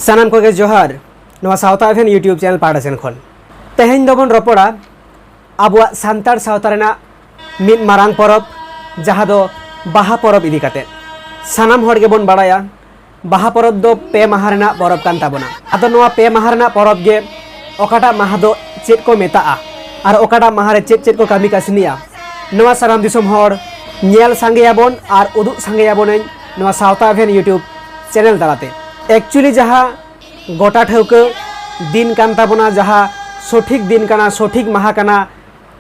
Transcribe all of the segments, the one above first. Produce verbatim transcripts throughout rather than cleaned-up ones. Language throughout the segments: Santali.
ᱥᱟᱱᱟᱢ ᱠᱚᱜᱮ ᱡᱚᱦᱟᱨ, ᱱᱚᱣᱟ ᱥᱟᱶᱛᱟ ᱮᱵᱷᱮᱱ YouTube ᱪᱮᱱᱮᱞ ᱯᱟᱦᱴᱟ ᱥᱮᱱ ᱠᱷᱚᱱ᱾ ᱛᱮᱦᱮᱧ ᱫᱚᱵᱚᱱ ᱨᱚᱯᱚᱲᱟ ᱟᱵᱚᱣᱟᱜ ᱥᱟᱱᱛᱟᱲ ᱥᱟᱶᱛᱟ ᱨᱮᱱᱟᱜ ᱢᱤᱫ ᱢᱟᱨᱟᱝ ᱯᱚᱨᱚᱵᱽ, ᱡᱟᱦᱟᱸ ᱫᱚ ᱵᱟᱦᱟ ᱯᱚᱨᱚᱵᱽ ᱤᱫᱤ ᱠᱟᱛᱮ᱾ ᱥᱟᱱᱟᱢ ᱦᱚᱲ ᱜᱮᱵᱚᱱ ᱵᱟᱲᱟᱭᱟ, ᱵᱟᱦᱟ ᱯᱚᱨᱚᱵᱽ ᱫᱚ ᱯᱮ ᱢᱟᱦᱟ ᱨᱮᱱᱟᱜ ᱯᱚᱨᱚᱵᱽ ᱠᱟᱱ ᱛᱟᱵᱚᱱᱟ᱾ ᱟᱫᱚ ᱱᱚᱣᱟ ᱯᱮ ᱢᱟᱦᱟ ᱨᱮᱱᱟᱜ ᱯᱚᱨᱚᱵᱽ ᱜᱮ ᱚᱠᱟᱴᱟᱜ ᱢᱟᱦᱟ ᱫᱚ ᱪᱮᱫ ᱠᱚ ᱢᱮᱛᱟᱜᱼᱟ ᱟᱨ ᱚᱠᱟᱴᱟᱜ ᱢᱟᱦᱟ ᱨᱮ ᱪᱮᱫ ᱪᱮᱫ ᱠᱚ ᱠᱟᱹᱢᱤ ᱠᱟᱹᱥᱱᱤᱭᱟ, ᱱᱚᱣᱟ ᱥᱟᱱᱟᱢ ᱫᱤᱥᱚᱢ ᱦᱚᱲ ᱧᱮᱞ ᱥᱟᱸᱜᱮᱭᱟᱵᱚᱱ ᱟᱨ ᱩᱫᱩᱜ ᱥᱟᱸᱜᱮᱭᱟᱵᱚᱱᱟᱹᱧ ᱱᱚᱣᱟ ᱥᱟᱶᱛᱟ ᱮᱵᱷᱮᱱ YouTube ᱪᱮᱱᱮᱞ ᱛᱟᱞᱟᱛᱮ᱾ ᱮᱠᱪᱩᱭᱮᱞᱤ ᱡᱟᱦᱟᱸ ᱜᱚᱴᱟ ᱴᱷᱟᱹᱣᱠᱟᱹ ᱫᱤᱱ ᱠᱟᱱ ᱛᱟᱵᱚᱱᱟ, ᱡᱟᱦᱟᱸ ᱥᱚᱴᱷᱤᱠ ᱫᱤᱱ ᱠᱟᱱᱟ, ᱥᱚᱴᱷᱤᱠ ᱢᱟᱦᱟ ᱠᱟᱱᱟ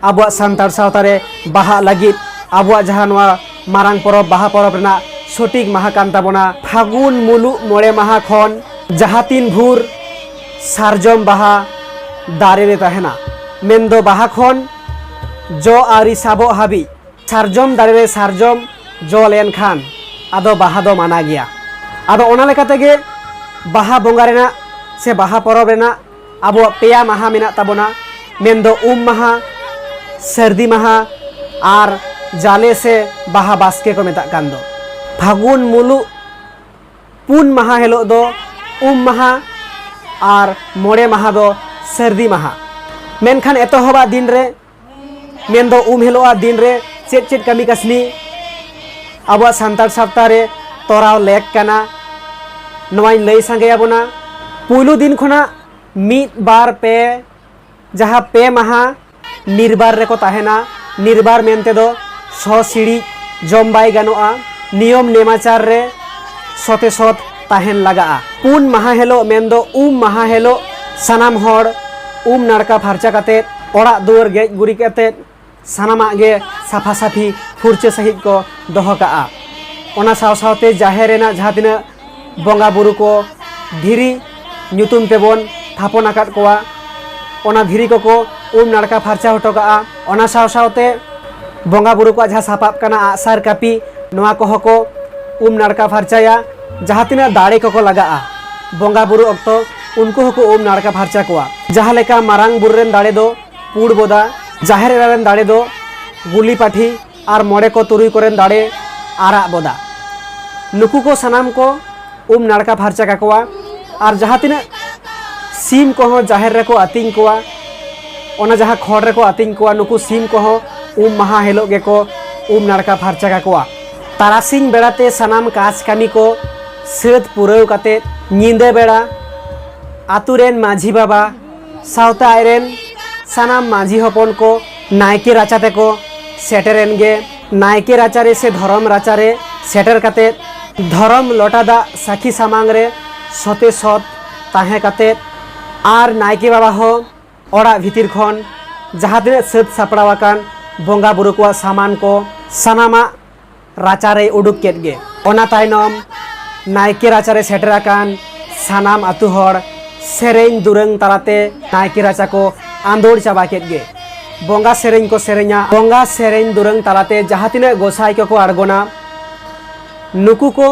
ᱟᱵᱚᱣᱟᱜ ᱥᱟᱱᱛᱟᱲ ᱥᱟᱶᱛᱟ ᱨᱮ ᱵᱟᱦᱟᱜ ᱞᱟᱹᱜᱤᱫ, ᱟᱵᱚᱣᱟᱜ ᱡᱟᱦᱟᱸ ᱱᱚᱣᱟ ᱢᱟᱨᱟᱝ ᱯᱚᱨᱚᱵᱽ, ᱵᱟᱦᱟ ᱯᱚᱨᱚᱵᱽ ᱨᱮᱱᱟᱜ ᱥᱚᱴᱷᱤᱠ ᱢᱟᱦᱟ ᱠᱟᱱ ᱛᱟᱵᱚᱱᱟ ᱯᱷᱟᱹᱜᱩᱱ ᱢᱩᱞᱩᱜ ᱢᱚᱬᱮ ᱢᱟᱦᱟ ᱠᱷᱚᱱ ᱡᱟᱦᱟᱸ ᱛᱤᱱ ᱵᱷᱳᱨ ᱥᱟᱨᱡᱚᱢ ᱵᱟᱦᱟ ᱫᱟᱨᱮ ᱨᱮ ᱛᱟᱦᱮᱱᱟ, ᱢᱮᱱᱫᱚ ᱵᱟᱦᱟ ᱠᱷᱚᱱ ᱡᱚ ᱟᱹᱣᱨᱤ ᱥᱟᱵᱚᱜ ᱦᱟᱹᱵᱤᱡ, ᱥᱟᱨᱡᱚᱢ ᱫᱟᱨᱮ ᱨᱮ ᱥᱟᱨᱡᱚᱢ ᱡᱚ ᱞᱮᱱᱠᱷᱟᱱ ᱟᱫᱚ ᱵᱟᱦᱟ ᱫᱚ ᱢᱟᱱᱟ ᱜᱮᱭᱟ᱾ ᱟᱫᱚ ᱚᱱᱟ ᱞᱮᱠᱟ ᱛᱮᱜᱮ ᱵᱟᱦᱟ ᱵᱚᱸᱜᱟ ᱨᱮᱱᱟᱜ ᱥᱮ ᱵᱟᱦᱟ ᱯᱚᱨᱚᱵᱽ ᱨᱮᱱᱟᱜ ᱟᱵᱚᱣᱟᱜ ᱯᱮᱭᱟ ᱢᱟᱦᱟ ᱢᱮᱱᱟᱜ ᱛᱟᱵᱚᱱᱟ, ᱢᱮᱱᱫᱚ ᱩᱢ ᱢᱟᱦᱟ, ᱥᱟᱹᱨᱫᱤ ᱢᱟᱦᱟ ᱟᱨ ᱡᱟᱞᱮ ᱥᱮ ᱵᱟᱦᱟ ᱵᱟᱥᱠᱮ ᱠᱚ ᱢᱮᱛᱟᱜ ᱠᱟᱱ ᱫᱚ᱾ ᱯᱷᱟᱹᱜᱩᱱ ᱢᱩᱞᱩᱜ ᱯᱩᱱ ᱢᱟᱦᱟ ᱦᱤᱞᱳᱜ ᱫᱚ ᱩᱢ ᱢᱟᱦᱟ ᱟᱨ ᱢᱚᱬᱮ ᱢᱟᱦᱟ ᱫᱚ ᱥᱟᱹᱨᱫᱤ ᱢᱟᱦᱟ᱾ ᱢᱮᱱᱠᱷᱟᱱ ᱮᱛᱚᱦᱚᱵᱟᱜ ᱫᱤᱱ ᱨᱮ, ᱢᱮᱱᱫᱚ ᱩᱢ ᱦᱤᱞᱳᱜᱟᱜ ᱫᱤᱱ ᱨᱮ ᱪᱮᱫ ᱪᱮᱫ ᱠᱟᱹᱢᱤ ᱠᱟᱹᱥᱱᱤ ᱟᱵᱚᱣᱟᱜ ᱥᱟᱱᱛᱟᱲ ᱥᱟᱶᱛᱟ ᱨᱮ ᱛᱚᱨᱟᱣ ᱞᱮᱠ ᱠᱟᱱᱟ, ᱱᱚᱣᱟᱧ ᱞᱟᱹᱭ ᱥᱟᱸᱜᱮᱭᱟᱵᱚᱱᱟ᱾ ᱯᱩᱭᱞᱩ ᱫᱤᱱ ᱠᱷᱚᱱᱟᱜ ᱢᱤᱫ, ᱵᱟᱨ, ᱯᱮ, ᱡᱟᱦᱟᱸ ᱯᱮ ᱢᱟᱦᱟ ᱱᱤᱨᱵᱟᱨ ᱨᱮᱠᱚ ᱛᱟᱦᱮᱱᱟ᱾ ᱱᱤᱨᱵᱟᱨ ᱢᱮᱱᱛᱮ ᱫᱚ ᱥᱚ ᱥᱤᱲᱤᱡ ᱡᱚᱢ ᱵᱟᱭ ᱜᱟᱱᱚᱜᱼᱟ᱾ ᱱᱤᱭᱚᱢ ᱱᱮᱢᱟᱪᱟᱨ ᱨᱮ ᱥᱚᱛᱮ ᱥᱚᱛ ᱛᱟᱦᱮᱱ ᱞᱟᱜᱟᱜᱼᱟ᱾ ᱯᱩᱱ ᱢᱟᱦᱟ ᱦᱤᱞᱳᱜ, ᱢᱮᱱᱫᱚ ᱩᱢ ᱢᱟᱦᱟ ᱦᱤᱞᱳᱜ, ᱥᱟᱱᱟᱢ ᱦᱚᱲ ᱩᱢ ᱱᱟᱲᱠᱟ ᱯᱷᱟᱨᱪᱟ ᱠᱟᱛᱮᱫ ᱚᱲᱟᱜ ᱫᱩᱣᱟᱹᱨ ᱜᱮᱡ ᱜᱩᱨᱤᱡ ᱠᱟᱛᱮᱫ ᱥᱟᱱᱟᱢᱟᱜ ᱜᱮ ᱥᱟᱯᱷᱟ ᱥᱟᱹᱯᱷᱤ ᱯᱷᱩᱨᱪᱟᱹ ᱥᱟᱺᱦᱤᱡ ᱠᱚ ᱫᱚᱦᱚ ᱠᱟᱜᱼᱟ᱾ ᱚᱱᱟ ᱥᱟᱶ ᱥᱟᱶᱛᱮ ᱡᱟᱦᱮᱨ ᱨᱮᱱᱟᱜ ᱡᱟᱦᱟᱸ ᱛᱤᱱᱟᱹᱜ ᱵᱚᱸᱜᱟ ᱵᱩᱨᱩ ᱠᱚ ᱫᱷᱤᱨᱤ ᱧᱩᱛᱩᱢ ᱛᱮᱵᱚᱱ ᱛᱷᱟᱯᱚᱱ ᱟᱠᱟᱫ ᱠᱚᱣᱟ, ᱚᱱᱟ ᱫᱷᱤᱨᱤ ᱠᱚᱠᱚ ᱩᱢ ᱱᱟᱲᱠᱟ ᱯᱷᱟᱨᱪᱟ ᱦᱚᱴᱚ ᱠᱟᱜᱼᱟ᱾ ᱚᱱᱟ ᱥᱟᱶ ᱥᱟᱶᱛᱮ ᱵᱚᱸᱜᱟ ᱵᱩᱨᱩ ᱠᱚᱣᱟᱜ ᱡᱟᱦᱟᱸ ᱥᱟᱯᱟᱵ ᱠᱟᱱᱟ, ᱟᱜᱼᱥᱟᱨ, ᱠᱟᱹᱯᱤ, ᱱᱚᱣᱟ ᱠᱚᱦᱚᱸ ᱠᱚ ᱩᱢ ᱱᱟᱲᱠᱟ ᱯᱷᱟᱨᱪᱟᱭᱟ᱾ ᱡᱟᱦᱟᱸ ᱛᱤᱱᱟᱹᱜ ᱫᱟᱲᱮ ᱠᱚᱠᱚ ᱞᱟᱜᱟᱜᱼᱟ ᱵᱚᱸᱜᱟ ᱵᱩᱨᱩ ᱚᱠᱛᱚ, ᱩᱱᱠᱩ ᱦᱚᱸᱠᱚ ᱩᱢ ᱱᱟᱲᱠᱟ ᱯᱷᱟᱨᱪᱟ ᱠᱚᱣᱟ᱾ ᱡᱟᱦᱟᱸ ᱞᱮᱠᱟ ᱢᱟᱨᱟᱝ ᱵᱩᱨᱩ ᱨᱮᱱ ᱫᱟᱲᱮ ᱫᱚ ᱯᱩᱸᱰ ᱵᱚᱫᱟ, ᱡᱟᱦᱮᱨ ᱮᱨᱟ ᱨᱮᱱ ᱫᱟᱲᱮ ᱫᱚ ᱜᱩᱞᱤ ᱯᱟᱹᱴᱷᱤ ᱟᱨ ᱢᱚᱬᱮ ᱠᱚ ᱛᱩᱨᱩᱭ ᱠᱚᱨᱮᱱ ᱫᱟᱲᱮ ᱟᱨᱟᱜ ᱵᱚᱫᱟ᱾ ᱱᱩᱠᱩ ᱠᱚ ᱥᱟᱱᱟᱢ ᱠᱚ ᱩᱢ ᱱᱟᱲᱠᱟ ᱯᱷᱟᱨᱪᱟ ᱠᱟᱠᱚᱣᱟ᱾ ᱟᱨ ᱡᱟᱦᱟᱸ ᱛᱤᱱᱟᱹᱜ ᱥᱤᱢ ᱠᱚᱦᱚᱸ ᱡᱟᱦᱮᱨ ᱨᱮᱠᱚ ᱟᱹᱛᱤᱧ ᱠᱚᱣᱟ, ᱚᱱᱟ ᱡᱟᱦᱟᱸ ᱠᱷᱚᱲ ᱨᱮᱠᱚ ᱟᱹᱛᱤᱧ ᱠᱚᱣᱟ, ᱱᱩᱠᱩ ᱥᱤᱢ ᱠᱚᱦᱚᱸ ᱩᱢ ᱢᱟᱦᱟ ᱦᱤᱞᱳᱜ ᱜᱮᱠᱚ ᱩᱢ ᱱᱟᱲᱠᱟ ᱯᱷᱟᱨᱪᱟ ᱠᱟᱠᱚᱣᱟ᱾ ᱛᱟᱨᱟᱥᱤᱧ ᱵᱮᱲᱟᱛᱮ ᱥᱟᱱᱟᱢ ᱠᱟᱡᱽ ᱠᱟᱹᱢᱤ ᱠᱚ ᱥᱟᱹᱛ ᱯᱩᱨᱟᱹᱣ ᱠᱟᱛᱮ, ᱧᱤᱫᱟᱹ ᱵᱮᱲᱟ ᱟᱛᱳ ᱨᱮᱱ ᱢᱟᱹᱡᱷᱤ ᱵᱟᱵᱟ ᱥᱟᱶᱛᱮ ᱟᱡᱨᱮᱱ ᱥᱟᱱᱟᱢ ᱢᱟᱹᱡᱷᱤ ᱦᱚᱯᱚᱱ ᱠᱚ ᱱᱟᱭᱠᱮ ᱨᱟᱪᱟ ᱛᱮᱠᱚ ᱥᱮᱴᱮᱨᱮᱱ ᱜᱮ᱾ ᱱᱟᱭᱠᱮ ᱨᱟᱪᱟ ᱨᱮ ᱥᱮ ᱫᱷᱚᱨᱚᱢ ᱨᱟᱪᱟ ᱨᱮ ᱥᱮᱴᱮᱨ ᱠᱟᱛᱮ, ᱫᱷᱚᱨᱚᱢ ᱞᱚᱴᱟ ᱫᱟᱜ ᱥᱟᱹᱠᱷᱤ ᱥᱟᱢᱟᱝ ᱨᱮ ᱥᱚᱛᱮ ᱥᱚᱛ ᱛᱟᱦᱮᱸ ᱠᱟᱛᱮ, ᱟᱨ ᱱᱟᱭᱠᱮ ᱵᱟᱵᱟ ᱦᱚᱸ ᱚᱲᱟᱜ ᱵᱷᱤᱛᱤᱨ ᱠᱷᱚᱱ ᱡᱟᱦᱟᱸ ᱛᱤᱱᱟᱹᱜ ᱥᱟᱹᱛ ᱥᱟᱯᱲᱟᱣ ᱟᱠᱟᱱ ᱵᱚᱸᱜᱟ ᱵᱩᱨᱩ ᱠᱚᱣᱟᱜ ᱥᱟᱢᱟᱱ ᱠᱚ ᱥᱟᱱᱟᱢᱟᱜ ᱨᱟᱪᱟ ᱨᱮᱭ ᱩᱰᱩᱠ ᱠᱮᱫ ᱜᱮ᱾ ᱚᱱᱟ ᱛᱟᱭᱱᱚᱢ ᱱᱟᱭᱠᱮ ᱨᱟᱪᱟ ᱨᱮ ᱥᱮᱴᱮᱨ ᱟᱠᱟᱱ ᱥᱟᱱᱟᱢ ᱟᱹᱛᱩ ᱦᱚᱲ ᱥᱮᱨᱮᱧ ᱫᱩᱨᱟᱹᱝ ᱛᱟᱞᱟᱛᱮ ᱱᱟᱭᱠᱮ ᱨᱟᱪᱟ ᱠᱚ ᱟᱸᱫᱳᱲ ᱪᱟᱵᱟ ᱠᱮᱫ ᱜᱮ᱾ ᱵᱚᱸᱜᱟ ᱥᱮᱨᱮᱧ ᱠᱚ ᱥᱮᱨᱮᱧᱟ᱾ ᱵᱚᱸᱜᱟ ᱥᱮᱨᱮᱧ ᱫᱩᱨᱟᱹᱝ ᱛᱟᱞᱟᱛᱮ ᱡᱟᱦᱟᱸ ᱛᱤᱱᱟᱹᱜ ᱜᱚᱸᱥᱟᱭ ᱠᱚᱠᱚ ᱟᱬᱜᱚᱱᱟ, ᱱᱩᱠᱩ ᱠᱚ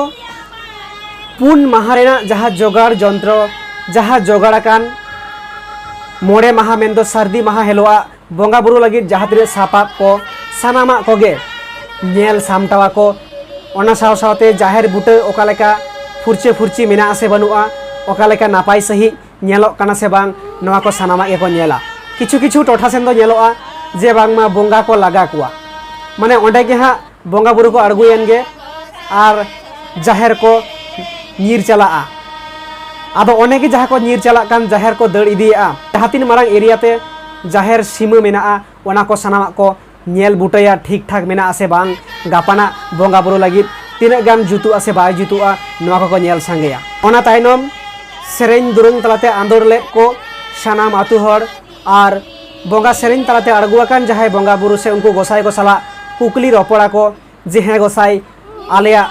ᱯᱩᱱ ᱢᱟᱦᱟ ᱨᱮᱱᱟᱜ ᱡᱟᱦᱟᱸ ᱡᱚᱜᱟᱲ ᱡᱚᱱᱛᱨᱚ, ᱡᱟᱦᱟᱸ ᱡᱚᱜᱟᱲ ᱟᱠᱟᱱ ᱢᱚᱬᱮ ᱢᱟᱦᱟ, ᱢᱮᱱᱫᱚ ᱥᱟᱹᱨᱫᱤ ᱢᱟᱦᱟ ᱦᱤᱞᱳᱜᱟᱜ ᱵᱚᱸᱜᱟ ᱵᱩᱨᱩ ᱞᱟᱹᱜᱤᱫ ᱡᱟᱦᱟᱸ ᱛᱤᱱᱟᱹᱜ ᱥᱟᱯᱟᱵ ᱠᱚ, ᱥᱟᱱᱟᱢᱟᱜ ᱠᱚᱜᱮ ᱧᱮᱞ ᱥᱟᱢᱴᱟᱣ ᱟᱠᱚ᱾ ᱚᱱᱟ ᱥᱟᱶ ᱥᱟᱶᱛᱮ ᱡᱟᱦᱮᱨ ᱵᱩᱴᱟᱹ ᱚᱠᱟ ᱞᱮᱠᱟ ᱯᱷᱩᱨᱪᱟᱹ ᱯᱷᱩᱨᱪᱤ ᱢᱮᱱᱟᱜ ᱟᱥᱮ ᱵᱟᱹᱱᱩᱜᱼᱟ, ᱚᱠᱟ ᱞᱮᱠᱟ ᱱᱟᱯᱟᱭ ᱥᱟᱺᱦᱤᱡ ᱧᱮᱞᱚᱜ ᱠᱟᱱᱟ ᱥᱮ ᱵᱟᱝ, ᱱᱚᱣᱟ ᱠᱚ ᱥᱟᱱᱟᱢᱟᱜ ᱜᱮᱠᱚ ᱧᱮᱞᱟ᱾ ᱠᱤᱪᱷᱩ ᱠᱤᱪᱷᱩ ᱴᱚᱴᱷᱟ ᱥᱮᱱ ᱫᱚ ᱧᱮᱞᱚᱜᱼᱟ ᱡᱮ ᱵᱟᱝᱢᱟ ᱵᱚᱸᱜᱟ ᱠᱚ ᱞᱟᱜᱟ ᱠᱚᱣᱟ, ᱢᱟᱱᱮ ᱚᱸᱰᱮ ᱜᱮ ᱦᱟᱸᱜ ᱵᱚᱸᱜᱟ ᱵᱩᱨᱩ ᱠᱚ ᱟᱬᱜᱚᱭᱮᱱ ᱜᱮ ᱟᱨ ᱡᱟᱦᱮᱨ ᱠᱚ ᱧᱤᱨ ᱪᱟᱞᱟᱜᱼᱟ᱾ ᱟᱫᱚ ᱚᱱᱮ ᱜᱮ ᱡᱟᱦᱟᱸ ᱠᱚ ᱧᱤᱨ ᱪᱟᱞᱟᱜ ᱠᱟᱱ ᱡᱟᱦᱮᱨ ᱠᱚ ᱫᱟᱹᱲ ᱤᱫᱤᱭᱮᱫᱼᱟ, ᱡᱟᱦᱟᱸ ᱛᱤᱱ ᱢᱟᱨᱟᱝ ᱮᱨᱤᱭᱟ ᱛᱮ ᱡᱟᱦᱮᱨ ᱥᱤᱢᱟᱹ ᱢᱮᱱᱟᱜᱼᱟ, ᱚᱱᱟ ᱠᱚ ᱥᱟᱱᱟᱢᱟᱜ ᱠᱚ ᱧᱮᱞ ᱵᱩᱴᱟᱹᱭᱟ, ᱴᱷᱤᱠ ᱴᱷᱟᱠ ᱢᱮᱱᱟᱜᱼᱟ ᱥᱮ ᱵᱟᱝ, ᱜᱟᱯᱟᱱᱟᱜ ᱵᱚᱸᱜᱟ ᱵᱩᱨᱩ ᱞᱟᱹᱜᱤᱫ ᱛᱤᱱᱟᱹᱜ ᱜᱟᱱ ᱡᱩᱛᱩᱜᱼᱟ ᱥᱮ ᱵᱟᱭ ᱡᱩᱛᱩᱜᱼᱟ, ᱱᱚᱣᱟ ᱠᱚᱠᱚ ᱧᱮᱞ ᱥᱟᱸᱜᱮᱭᱟ᱾ ᱚᱱᱟ ᱛᱟᱭᱱᱚᱢ ᱥᱮᱨᱮᱧ ᱫᱩᱨᱟᱹᱝ ᱛᱟᱞᱟᱛᱮ ᱟᱸᱫᱳᱲ ᱞᱮᱫ ᱠᱚ ᱥᱟᱱᱟᱢ ᱟᱹᱛᱩ ᱦᱚᱲ ᱟᱨ ᱵᱚᱸᱜᱟ ᱥᱮᱨᱮᱧ ᱛᱟᱞᱟᱛᱮ ᱟᱬᱜᱚ ᱟᱠᱟᱱ ᱡᱟᱦᱟᱸᱭ ᱵᱚᱸᱜᱟ ᱵᱩᱨᱩ ᱥᱮ ᱩᱱᱠᱩ ᱜᱚᱸᱥᱟᱭ ᱠᱚ ᱥᱟᱞᱟᱜ ᱠᱩᱠᱞᱤ ᱨᱚᱯᱚᱲ ᱟᱠᱚ ᱡᱮ, "ᱦᱮᱸ ᱜᱚᱸᱥᱟᱭ, ᱟᱞᱮᱭᱟᱜ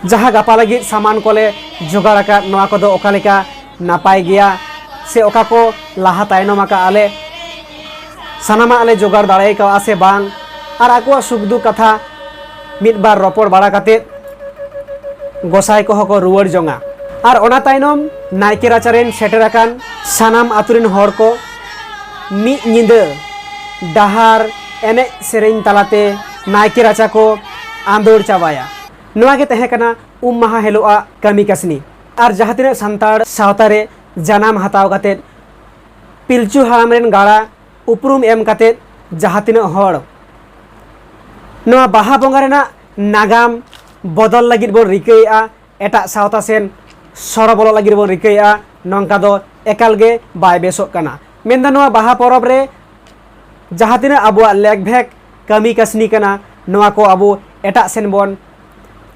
ᱡᱟᱦᱟᱸ ᱜᱟᱯᱟ ᱞᱟᱹᱜᱤᱫ ᱥᱟᱢᱟᱱ ᱠᱚᱞᱮ ᱡᱚᱜᱟᱲ ᱟᱠᱟᱫ, ᱱᱚᱣᱟ ᱠᱚᱫᱚ ᱚᱠᱟ ᱞᱮᱠᱟ ᱱᱟᱯᱟᱭ ᱜᱮᱭᱟ ᱥᱮ ᱚᱠᱟ ᱠᱚ ᱞᱟᱦᱟ ᱛᱟᱭᱱᱚᱢ ᱟᱠᱟᱫ ᱟᱞᱮ, ᱥᱟᱱᱟᱢᱟᱜ ᱞᱮ ᱡᱚᱜᱟᱲ ᱫᱟᱲᱮ ᱠᱟᱣᱟ ᱥᱮ ᱵᱟᱝ?" ᱟᱨ ᱟᱠᱚᱣᱟᱜ ᱥᱩᱠ ᱫᱩᱠ ᱠᱟᱛᱷᱟ ᱢᱤᱫ ᱵᱟᱨ ᱨᱚᱯᱚᱲ ᱵᱟᱲᱟ ᱠᱟᱛᱮᱫ ᱜᱚᱸᱥᱟᱭ ᱠᱚᱦᱚᱸ ᱠᱚ ᱨᱩᱣᱟᱹᱲ ᱡᱚᱝᱟ᱾ ᱟᱨ ᱚᱱᱟ ᱛᱟᱭᱱᱚᱢ ᱱᱟᱭᱠᱮ ᱨᱟᱪᱟ ᱨᱮᱱ ᱥᱮᱴᱮᱨ ᱟᱠᱟᱱ ᱥᱟᱱᱟᱢ ᱟᱛᱳ ᱨᱮᱱ ᱦᱚᱲ ᱠᱚ ᱢᱤᱫ ᱧᱤᱫᱟᱹ ᱰᱟᱦᱟᱨ ᱮᱱᱮᱡ ᱥᱮᱨᱮᱧ ᱛᱟᱞᱟᱛᱮ ᱱᱟᱭᱠᱮ ᱨᱟᱪᱟ ᱠᱚ ᱟᱸᱫᱳᱲ ᱪᱟᱵᱟᱭᱟ᱾ ᱱᱚᱣᱟ ᱜᱮ ᱛᱟᱦᱮᱸ ᱠᱟᱱᱟ ᱩᱢ ᱢᱟᱦᱟ ᱦᱤᱞᱳᱜᱟᱜ ᱠᱟᱹᱢᱤ ᱠᱟᱹᱥᱱᱤ᱾ ᱟᱨ ᱡᱟᱦᱟᱸ ᱛᱤᱱᱟᱹᱜ ᱥᱟᱱᱛᱟᱲ ᱥᱟᱶᱛᱟ ᱨᱮ ᱡᱟᱱᱟᱢ ᱦᱟᱛᱟᱣ ᱠᱟᱛᱮᱫ, ᱯᱤᱞᱪᱩ ᱦᱟᱲᱟᱢ ᱨᱮᱱ ᱜᱟᱲᱟ ᱩᱯᱨᱩᱢ ᱮᱢ ᱠᱟᱛᱮᱫ, ᱡᱟᱦᱟᱸ ᱛᱤᱱᱟᱹᱜ ᱦᱚᱲ ᱱᱚᱣᱟ ᱵᱟᱦᱟ ᱵᱚᱸᱜᱟ ᱨᱮᱱᱟᱜ ᱱᱟᱜᱟᱢ ᱵᱚᱫᱚᱞ ᱞᱟᱹᱜᱤᱫ ᱵᱚᱱ ᱨᱤᱠᱟᱹᱭᱮᱫᱼᱟ, ᱮᱴᱟᱜ ᱥᱟᱶᱛᱟ ᱥᱮᱱ ᱥᱚᱲᱚ ᱵᱚᱞᱚ ᱞᱟᱹᱜᱤᱫ ᱵᱚᱱ ᱨᱤᱠᱟᱹᱭᱮᱫᱼᱟ, ᱱᱚᱝᱠᱟ ᱫᱚ ᱮᱠᱟᱞ ᱜᱮ ᱵᱟᱭ ᱵᱮᱥᱚᱜ ᱠᱟᱱᱟ᱾ ᱢᱮᱱᱫᱚ ᱱᱚᱣᱟ ᱵᱟᱦᱟ ᱯᱚᱨᱚᱵᱽ ᱨᱮ ᱡᱟᱦᱟᱸ ᱛᱤᱱᱟᱹᱜ ᱟᱵᱚᱣᱟᱜ ᱞᱮᱠ ᱵᱷᱮᱠ ᱠᱟᱹᱢᱤ ᱠᱟᱹᱥᱱᱤ ᱠᱟᱱᱟ, ᱱᱚᱣᱟ ᱠᱚ ᱟᱵᱚ ᱮᱴᱟᱜ ᱥᱮᱱ ᱵᱚᱱ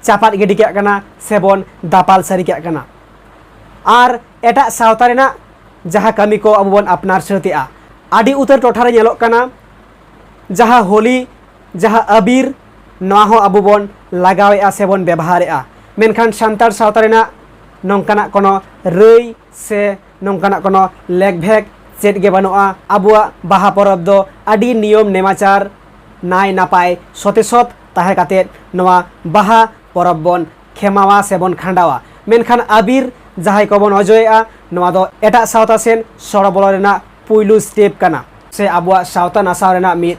ᱪᱟᱯᱟᱫ ᱜᱤᱰᱤ ᱠᱟᱜ ᱠᱟᱱᱟ ᱥᱮ ᱵᱚᱱ ᱫᱟᱯᱟᱞ ᱥᱟᱹᱨᱤ ᱠᱟᱜ ᱠᱟᱱᱟ᱾ ᱟᱨ ᱮᱴᱟᱜ ᱥᱟᱶᱛᱟ ᱨᱮᱱᱟᱜ ᱡᱟᱦᱟᱸ ᱠᱟᱹᱢᱤ ᱠᱚ ᱟᱵᱚ ᱵᱚᱱ ᱟᱯᱱᱟᱨ ᱥᱟᱹᱛ ᱮᱜᱼᱟ, ᱟᱹᱰᱤ ᱩᱛᱟᱹᱨ ᱴᱚᱴᱷᱟ ᱨᱮ ᱧᱮᱞᱚᱜ ᱠᱟᱱᱟ, ᱡᱟᱦᱟᱸ ᱦᱳᱞᱤ, ᱡᱟᱦᱟᱸ ᱟᱵᱤᱨ, ᱱᱚᱣᱟ ᱦᱚᱸ ᱟᱵᱚ ᱵᱚᱱ ᱞᱟᱜᱟᱣᱮᱜᱼᱟ ᱥᱮ ᱵᱚᱱ ᱵᱮᱵᱚᱦᱟᱨᱮᱜᱼᱟ᱾ ᱢᱮᱱᱠᱷᱟᱱ ᱥᱟᱱᱛᱟᱲ ᱥᱟᱶᱛᱟ ᱨᱮᱱᱟᱜ ᱱᱚᱝᱠᱟᱱᱟᱜ ᱠᱳᱱᱳ ᱨᱟᱹᱭ ᱥᱮ ᱱᱚᱝᱠᱟᱱᱟᱜ ᱠᱳᱱᱳ ᱞᱮᱠ ᱵᱷᱮᱠ ᱪᱮᱫ ᱜᱮ ᱵᱟᱹᱱᱩᱜᱼᱟ᱾ ᱟᱵᱚᱣᱟᱜ ᱵᱟᱦᱟ ᱯᱚᱨᱚᱵᱽ ᱫᱚ ᱟᱹᱰᱤ ᱱᱤᱭᱚᱢ ᱱᱮᱢᱟᱪᱟᱨ, ᱱᱟᱭ ᱱᱟᱯᱟᱭ, ᱥᱚᱛᱮ ᱥᱚᱛ ᱛᱟᱦᱮᱸ ᱠᱟᱛᱮᱫ ᱱᱚᱣᱟ ᱵᱟᱦᱟ ᱯᱚᱨᱚᱵᱽ ᱵᱚᱱ ᱠᱷᱮᱢᱟᱣᱟ ᱥᱮ ᱵᱚᱱ ᱠᱷᱟᱸᱰᱟᱣᱟ᱾ ᱢᱮᱱᱠᱷᱟᱱ ᱟᱵᱤᱨ ᱡᱟᱦᱟᱸᱭ ᱠᱚᱵᱚᱱ ᱚᱡᱚᱭᱮᱜᱼᱟ, ᱱᱚᱣᱟ ᱫᱚ ᱮᱴᱟᱜ ᱥᱟᱶᱛᱟ ᱥᱮᱱ ᱥᱚᱲᱚ ᱵᱚᱞᱚ ᱨᱮᱱᱟᱜ ᱯᱩᱭᱞᱩ ᱥᱴᱮᱯ ᱠᱟᱱᱟ ᱥᱮ ᱟᱵᱚᱣᱟᱜ ᱥᱟᱶᱛᱟ ᱱᱟᱥᱟᱣ ᱨᱮᱱᱟᱜ ᱢᱤᱫ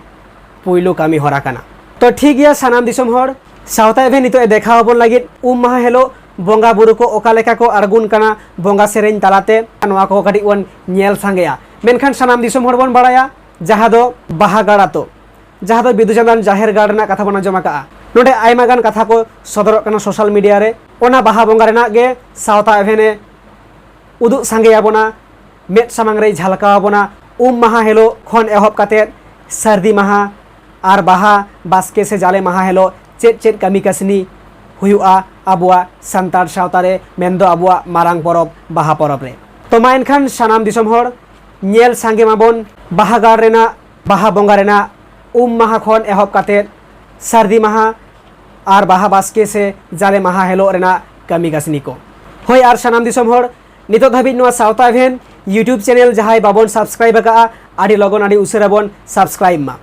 ᱯᱩᱭᱞᱩ ᱠᱟᱹᱢᱤ ᱦᱚᱨᱟ ᱠᱟᱱᱟ᱾ ᱛᱚ ᱴᱷᱤᱠ ᱜᱮᱭᱟ, ᱥᱟᱱᱟᱢ ᱫᱤᱥᱚᱢ ᱦᱚᱲ, ᱥᱟᱶᱛᱟ ᱮᱵᱷᱮᱱ ᱱᱤᱛᱚᱜ ᱮ ᱫᱮᱠᱷᱟᱣ ᱟᱵᱚᱱ ᱞᱟᱹᱜᱤᱫ ᱩᱢ ᱢᱟᱦᱟ ᱦᱤᱞᱳᱜ ᱵᱚᱸᱜᱟ ᱵᱩᱨᱩ ᱠᱚ ᱚᱠᱟ ᱞᱮᱠᱟ ᱠᱚ ᱟᱬᱜᱩᱱ ᱠᱟᱱᱟ ᱵᱚᱸᱜᱟ ᱥᱮᱨᱮᱧ ᱛᱟᱞᱟᱛᱮ, ᱱᱚᱣᱟ ᱠᱚ ᱠᱟᱹᱴᱤᱡ ᱵᱚᱱ ᱧᱮᱞ ᱥᱟᱸᱜᱮᱭᱟ᱾ ᱢᱮᱱᱠᱷᱟᱱ ᱥᱟᱱᱟᱢ ᱫᱤᱥᱚᱢ ᱦᱚᱲ ᱵᱚᱱ ᱵᱟᱲᱟᱭᱟ, ᱡᱟᱦᱟᱸ ᱫᱚ ᱵᱟᱦᱟ ᱜᱟᱲ ᱟᱛᱳ, ᱡᱟᱦᱟᱸ ᱫᱚ ᱵᱤᱫᱩ ᱪᱟᱸᱫᱟᱱ ᱡᱟᱦᱮᱨ ᱜᱟᱲ ᱨᱮᱱᱟᱜ ᱠᱟᱛᱷᱟ ᱵᱚᱱ ᱟᱸᱡᱚᱢ ᱟᱠᱟᱜᱼᱟ᱾ ᱱᱚᱰᱮ ᱟᱭᱢᱟ ᱜᱟᱱ ᱠᱟᱛᱷᱟ ᱠᱚ ᱥᱚᱫᱚᱨᱚᱜ ᱠᱟᱱᱟ ᱥᱳᱥᱟᱞ ᱢᱤᱰᱤᱭᱟ ᱨᱮ᱾ ᱚᱱᱟ ᱵᱟᱦᱟ ᱵᱚᱸᱜᱟ ᱨᱮᱱᱟᱜ ᱜᱮ ᱥᱟᱶᱛᱟ ᱮᱵᱷᱮᱱ ᱮ ᱩᱫᱩᱜ ᱥᱟᱸᱜᱮ ᱟᱵᱚᱱᱟ, ᱢᱮᱫ ᱥᱟᱢᱟᱝ ᱨᱮᱭ ᱡᱷᱟᱞᱠᱟᱣ ᱟᱵᱚᱱᱟ᱾ ᱩᱢ ᱢᱟᱦᱟ ᱦᱤᱞᱳᱜ ᱠᱷᱚᱱ ᱮᱦᱚᱵ ᱠᱟᱛᱮᱫ ᱥᱟᱹᱨᱫᱤ ᱢᱟᱦᱟ ᱟᱨ ᱵᱟᱦᱟ ᱵᱟᱥᱠᱮ ᱥᱮ ᱡᱟᱞᱮ ᱢᱟᱦᱟ ᱦᱤᱞᱳᱜ ᱪᱮᱫ ᱪᱮᱫ ᱠᱟᱹᱢᱤ ᱠᱟᱹᱥᱱᱤ ᱦᱩᱭᱩᱜᱼᱟ ᱟᱵᱚᱣᱟᱜ ᱥᱟᱱᱛᱟᱲ ᱥᱟᱶᱛᱟ ᱨᱮ, ᱢᱮᱱᱫᱚ ᱟᱵᱚᱣᱟᱜ ᱢᱟᱨᱟᱝ ᱯᱚᱨᱚᱵᱽ ᱵᱟᱦᱟ ᱯᱚᱨᱚᱵᱽ ᱨᱮ᱾ ᱛᱚ ᱢᱟ ᱮᱱᱠᱷᱟᱱ ᱥᱟᱱᱟᱢ ᱫᱤᱥᱚᱢ ᱦᱚᱲ ᱧᱮᱞ ᱥᱟᱸᱜᱮ ᱢᱟᱵᱚᱱ ᱵᱟᱦᱟ ᱜᱟᱲ ᱨᱮᱱᱟᱜ, ᱵᱟᱦᱟ ᱵᱚᱸᱜᱟ ᱨᱮᱱᱟᱜ ᱩᱢ ᱢᱟᱦᱟ ᱠᱷᱚᱱ ᱮᱦᱚᱵ ᱠᱟᱛᱮᱫ ᱥᱟᱹᱨᱫᱤ ᱢᱟᱦᱟ ᱟᱨ ᱵᱟᱦᱟ ᱵᱟᱥᱠᱮ ᱥᱮ ᱡᱟᱞᱮ ᱢᱟᱦᱟ ᱦᱤᱞᱳᱜ ᱨᱮᱱᱟᱜ ᱠᱟᱹᱢᱤ ᱠᱟᱹᱥᱱᱤ ᱠᱚ᱾ ᱦᱳᱭ, ᱟᱨ ᱥᱟᱱᱟᱢ ᱫᱤᱥᱚᱢ ᱦᱚᱲ, ᱱᱤᱛᱚᱜ ᱫᱷᱟᱹᱵᱤᱡ ᱱᱚᱣᱟ ᱥᱟᱶᱛᱟ ᱮᱵᱷᱮᱱ YouTube ᱪᱮᱱᱮᱞ ᱡᱟᱦᱟᱸᱭ ᱵᱟᱵᱚᱱ ᱥᱟᱵᱥᱠᱨᱟᱭᱤᱵ ᱟᱠᱟᱫᱼᱟ, ᱟᱹᱰᱤ ᱞᱚᱜᱚᱱ ᱟᱹᱰᱤ ᱩᱥᱟᱹᱨᱟ ᱵᱚᱱ ᱥᱟᱵᱥᱠᱨᱟᱭᱤᱵ ᱢᱟ᱾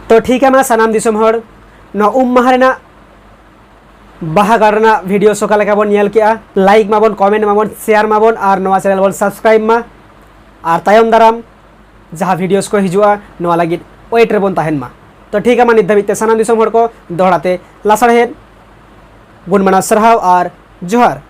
ᱛᱚ ᱴᱷᱤᱠ ᱜᱮᱭᱟ ᱢᱟ ᱥᱟᱱᱟᱢ ᱫᱤᱥᱚᱢ ᱦᱚᱲ, ᱱᱚᱣᱟ ᱩᱢ ᱢᱟᱦᱟ ᱨᱮᱱᱟᱜ ᱵᱟᱦᱟ ᱜᱟᱲ ᱨᱮᱱᱟᱜ ᱵᱷᱤᱰᱤᱭᱳ ᱚᱠᱟ ᱞᱮᱠᱟ ᱵᱚᱱ ᱧᱮᱞ ᱠᱮᱜᱼᱟ, ᱞᱟᱭᱤᱠ ᱢᱟᱵᱚᱱ, ᱠᱚᱢᱮᱱᱴ ᱢᱟᱵᱚᱱ, ᱥᱮᱭᱟᱨ ᱢᱟᱵᱚᱱ ᱟᱨ ᱱᱚᱣᱟ ᱪᱮᱱᱮᱞ ᱵᱚᱱ ᱥᱟᱵᱥᱠᱨᱟᱭᱤᱵ ᱢᱟ᱾ ᱟᱨ ᱛᱟᱭᱚᱢ ᱫᱟᱨᱟᱢ ᱡᱟᱦᱟᱸ ᱵᱷᱤᱰᱤᱭᱳᱥ ᱠᱚ ᱦᱤᱡᱩᱜᱼᱟ, ᱱᱚᱣᱟ ᱞᱟᱹᱜᱤᱫ ᱳᱭᱮᱴ ᱨᱮᱵᱚᱱ ᱛᱟᱦᱮᱱ ᱢᱟ᱾ ᱛᱚ ᱴᱷᱤᱠ ᱜᱮᱭᱟ ᱢᱟ, ᱱᱤᱛ ᱫᱷᱟᱹᱵᱤᱡ ᱛᱮ ᱥᱟᱱᱟᱢ ᱫᱤᱥᱚᱢ ᱦᱚᱲ ᱠᱚ ᱫᱚᱦᱲᱟ ᱛᱮ ᱞᱟᱥᱟᱲᱦᱮᱫ ᱜᱩᱱ ᱢᱟᱱᱟᱣ ᱥᱟᱨᱦᱟᱣ ᱟᱨ ᱡᱚᱦᱟᱨ᱾